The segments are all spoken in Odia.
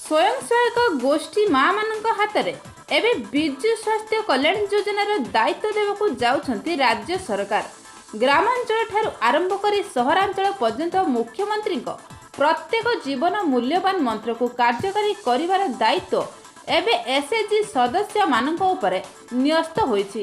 ସ୍ୱୟଂ ସହାୟକ ଗୋଷ୍ଠୀ ମାଆମାନଙ୍କ ହାତରେ ଏବେ ବିଜୁ ସ୍ୱାସ୍ଥ୍ୟ କଲ୍ୟାଣ ଯୋଜନାର ଦାୟିତ୍ୱ ଦେବାକୁ ଯାଉଛନ୍ତି ରାଜ୍ୟ ସରକାର। ଗ୍ରାମାଞ୍ଚଳଠାରୁ ଆରମ୍ଭ କରି ସହରାଞ୍ଚଳ ପର୍ଯ୍ୟନ୍ତ ମୁଖ୍ୟମନ୍ତ୍ରୀଙ୍କ ପ୍ରତ୍ୟେକ ଜୀବନ ମୂଲ୍ୟବାନ ମନ୍ତ୍ରକୁ କାର୍ଯ୍ୟକାରୀ କରିବାର ଦାୟିତ୍ୱ ଏବେ ଏସ୍ଏଚ୍ଜି ସଦସ୍ୟମାନଙ୍କ ଉପରେ ନ୍ୟସ୍ତ ହୋଇଛି।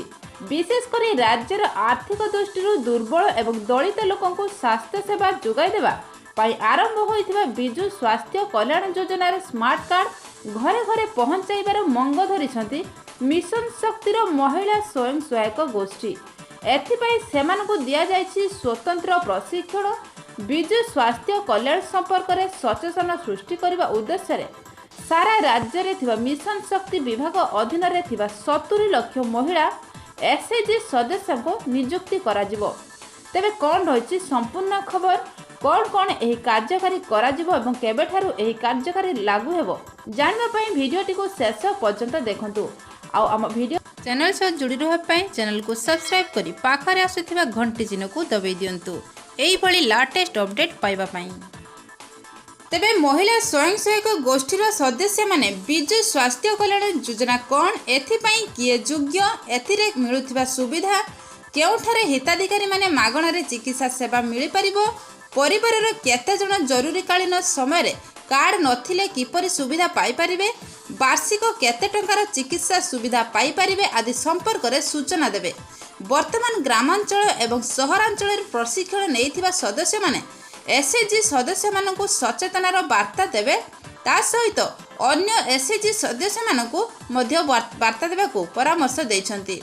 ବିଶେଷ କରି ରାଜ୍ୟର ଆର୍ଥିକ ଦୃଷ୍ଟିରୁ ଦୁର୍ବଳ ଏବଂ ଦଳିତ ଲୋକଙ୍କୁ ସ୍ୱାସ୍ଥ୍ୟସେବା ଯୋଗାଇ ଦେବା ପାଇଁ ଆରମ୍ଭ ହୋଇଥିବା ବିଜୁ ସ୍ୱାସ୍ଥ୍ୟ କଲ୍ୟାଣ ଯୋଜନାର ସ୍ମାର୍ଟ କାର୍ଡ ଘରେ ଘରେ ପହଞ୍ଚାଇବାର ମଙ୍ଗ ଧରିଛନ୍ତି ମିଶନ ଶକ୍ତିର ମହିଳା ସ୍ୱୟଂ ସହାୟକ ଗୋଷ୍ଠୀ। ଏଥିପାଇଁ ସେମାନଙ୍କୁ ଦିଆଯାଇଛି ସ୍ୱତନ୍ତ୍ର ପ୍ରଶିକ୍ଷଣ। ବିଜୁ ସ୍ୱାସ୍ଥ୍ୟ କଲ୍ୟାଣ ସମ୍ପର୍କରେ ସଚେତନ ସୃଷ୍ଟି କରିବା ଉଦ୍ଦେଶ୍ୟରେ ସାରା ରାଜ୍ୟରେ ଥିବା ମିଶନ ଶକ୍ତି ବିଭାଗ ଅଧୀନରେ ଥିବା 70 ଲକ୍ଷ ମହିଳା ଏସ୍ଏଚ୍ଜି ସଦସ୍ୟଙ୍କୁ ନିଯୁକ୍ତି କରାଯିବ। ତେବେ କ'ଣ ରହିଛି ସମ୍ପୂର୍ଣ୍ଣ ଖବର, କ'ଣ କ'ଣ ଏହି କାର୍ଯ୍ୟକାରୀ କରାଯିବ ଏବଂ କେବେଠାରୁ ଏହି କାର୍ଯ୍ୟକାରୀ ଲାଗୁ ହେବ, ଜାଣିବା ପାଇଁ ଭିଡ଼ିଓଟିକୁ ଶେଷ ପର୍ଯ୍ୟନ୍ତ ଦେଖନ୍ତୁ। ଆଉ ଆମ ଭିଡ଼ିଓ ଚ୍ୟାନେଲ ସହ ଯୋଡ଼ି ରହିବା ପାଇଁ ଚ୍ୟାନେଲକୁ ସବସ୍କ୍ରାଇବ୍ କରି ପାଖରେ ଆସୁଥିବା ଘଣ୍ଟି ଚିହ୍ନକୁ ଦବାଇ ଦିଅନ୍ତୁ ଏଇଭଳି ଲାଟେଷ୍ଟ ଅପଡେଟ୍ ପାଇବା ପାଇଁ। ତେବେ ମହିଳା ସ୍ୱୟଂ ସହାୟକ ଗୋଷ୍ଠୀର ସଦସ୍ୟମାନେ ବିଜୁ ସ୍ୱାସ୍ଥ୍ୟ କଲ୍ୟାଣ ଯୋଜନା କ'ଣ, ଏଥିପାଇଁ କିଏ ଯୋଗ୍ୟ, ଏଥିରେ ମିଳୁଥିବା ସୁବିଧା, କେଉଁଠାରେ ହିତାଧିକାରୀମାନେ ମାଗଣାରେ ଚିକିତ୍ସା ସେବା ମିଳିପାରିବ, ପରିବାରର କେତେଜଣ ଜରୁରୀକାଳୀନ ସମୟରେ କାର୍ଡ ନଥିଲେ କିପରି ସୁବିଧା ପାଇପାରିବେ, ବାର୍ଷିକ କେତେ ଟଙ୍କାର ଚିକିତ୍ସା ସୁବିଧା ପାଇପାରିବେ ଆଦି ସମ୍ପର୍କରେ ସୂଚନା ଦେବେ। ବର୍ତ୍ତମାନ ଗ୍ରାମାଞ୍ଚଳ ଏବଂ ସହରାଞ୍ଚଳରେ ପ୍ରଶିକ୍ଷଣ ନେଇଥିବା ସଦସ୍ୟମାନେ ଏସ୍ଏଚ୍ଜି ସଦସ୍ୟମାନଙ୍କୁ ସଚେତନାର ବାର୍ତ୍ତା ଦେବେ। ତା ସହିତ ଅନ୍ୟ ଏସ୍ଏଚ୍ଜି ସଦସ୍ୟମାନଙ୍କୁ ମଧ୍ୟ ବାର୍ତ୍ତା ଦେବାକୁ ପରାମର୍ଶ ଦେଇଛନ୍ତି।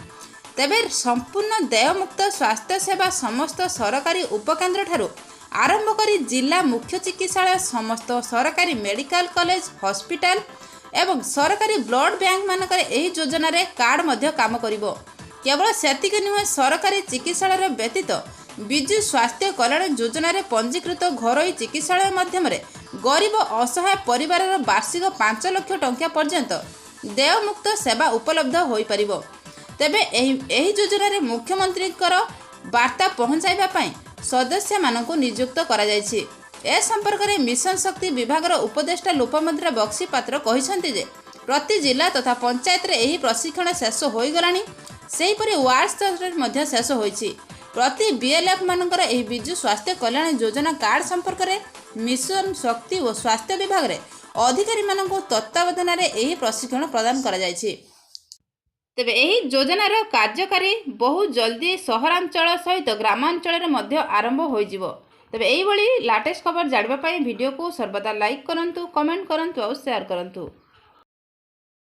ତେବେ ସମ୍ପୂର୍ଣ୍ଣ ଦେୟମୁକ୍ତ ସ୍ୱାସ୍ଥ୍ୟ ସେବା ସମସ୍ତ ସରକାରୀ ଉପକେନ୍ଦ୍ରଠାରୁ ଆରମ୍ଭ କରି ଜିଲ୍ଲା ମୁଖ୍ୟ ଚିକିତ୍ସାଳୟ, ସମସ୍ତ ସରକାରୀ ମେଡ଼ିକାଲ କଲେଜ, ହସ୍ପିଟାଲ ଏବଂ ସରକାରୀ ବ୍ଲଡ୍ ବ୍ୟାଙ୍କମାନଙ୍କରେ ଏହି ଯୋଜନାରେ କାର୍ଡ ମଧ୍ୟ କାମ କରିବ। କେବଳ ସେତିକି ନୁହେଁ, ସରକାରୀ ଚିକିତ୍ସାଳୟ ବ୍ୟତୀତ ବିଜୁ ସ୍ୱାସ୍ଥ୍ୟ କଲ୍ୟାଣ ଯୋଜନାରେ ପଞ୍ଜୀକୃତ ଘରୋଇ ଚିକିତ୍ସାଳୟ ମାଧ୍ୟମରେ ଗରିବ ଅସହାୟ ପରିବାରର ବାର୍ଷିକ 5 ଲକ୍ଷ ଟଙ୍କା ପର୍ଯ୍ୟନ୍ତ ଦେୟମୁକ୍ତ ସେବା ଉପଲବ୍ଧ ହୋଇପାରିବ। ତେବେ ଏହି ଯୋଜନାରେ ମୁଖ୍ୟମନ୍ତ୍ରୀଙ୍କର ବାର୍ତ୍ତା ପହଞ୍ଚାଇବା ପାଇଁ ସଦସ୍ୟମାନଙ୍କୁ ନିଯୁକ୍ତ କରାଯାଇଛି। ଏ ସମ୍ପର୍କରେ ମିଶନ ଶକ୍ତି ବିଭାଗର ଉପଦେଷ୍ଟା ଲୋପାମୁଦ୍ରା ବକ୍ସିପାତ୍ର କହିଛନ୍ତି ଯେ ପ୍ରତି ଜିଲ୍ଲା ତଥା ପଞ୍ଚାୟତରେ ଏହି ପ୍ରଶିକ୍ଷଣ ଶେଷ ହୋଇଗଲାଣି। ସେହିପରି ୱାର୍ଡ ସ୍ତରରେ ମଧ୍ୟ ଶେଷ ହୋଇଛି। ପ୍ରତି ବିଏଲ୍ଏଫ୍ ମାନଙ୍କର ଏହି ବିଜୁ ସ୍ୱାସ୍ଥ୍ୟ କଲ୍ୟାଣ ଯୋଜନା କାର୍ଡ ସମ୍ପର୍କରେ ମିଶନ ଶକ୍ତି ଓ ସ୍ୱାସ୍ଥ୍ୟ ବିଭାଗରେ ଅଧିକାରୀମାନଙ୍କୁ ତତ୍ତ୍ୱାବଧାନରେ ଏହି ପ୍ରଶିକ୍ଷଣ ପ୍ରଦାନ କରାଯାଇଛି। ତେବେ ଏହି ଯୋଜନାର କାର୍ଯ୍ୟକାରୀ ବହୁ ଜଲ୍ଦି ସହରାଞ୍ଚଳ ସହିତ ଗ୍ରାମାଞ୍ଚଳରେ ମଧ୍ୟ ଆରମ୍ଭ ହୋଇଯିବ। ତେବେ ଏଇଭଳି ଲାଟେଷ୍ଟ ଖବର ଜାଣିବା ପାଇଁ ଭିଡ଼ିଓକୁ ସର୍ବଦା ଲାଇକ୍ କରନ୍ତୁ, କମେଣ୍ଟ କରନ୍ତୁ ଆଉ ସେୟାର କରନ୍ତୁ।